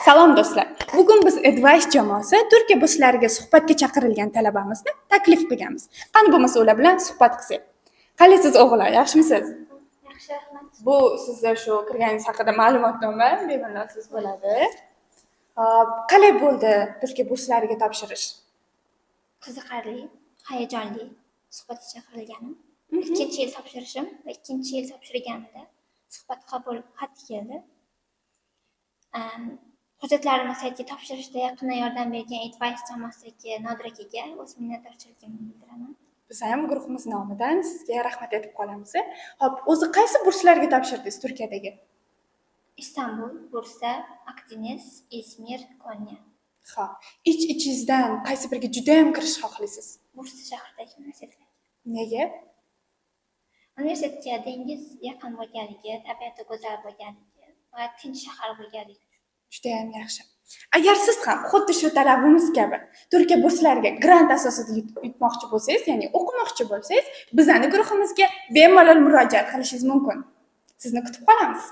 Salom, do'stlar. Bugun biz Advice jamoasi Turkiya burslariga suhbatga chaqirilgan talabamizni taklif qilganmiz. Qani bo'lmasa ular bilan suhbat qilsak. Qalaysiz, o'g'illar, yaxshimisiz? Yaxshi, rahmat. Bu sizda shu kirganingiz haqida ma'lumotnoma, bemalol siz bo'ladi. Hop, qalay bo'ldi Turkiya burslariga topshirish? Qiziqarli, hayajonli suhbatga chaqirilganim. Ikkinchi yil topshirishim va ikkinchi yil topshirganimda suhbat qabul xati keldi. Hujjatlarimni saytga topshirishda yaqindan yordam bergan Advice jamoasidagi Nodir akaga o'z minnatdorchiligimni bildiraman. Biz ham guruhimiz nomidan sizga rahmat aytib qolamiz. Hop, o'zi qaysi burslarga topshirdingiz Turkiyadagi? Istanbul, Bursa, Akdeniz, Izmir, Konya. Xo'p, ich-ichingizdan qaysi biriga judayam kirishni xohlaysiz? Bursa shahridagi universitetlar. Nega? Universitetga dengiz yaqin bo'lganligi, tabiati go'zal bo'lganligi va tinch shahar bo'lganligi. Judayam yaxshi. Agar siz ham xuddi shu talabamiz kabi Turkiya burslariga grant asosida yutmoqchi bo'lsangiz, ya'ni o'qimoqchi bo'lsangiz, bizani guruhimizga bemalol murojaat qilishingiz mumkin. Sizni kutib qolamiz.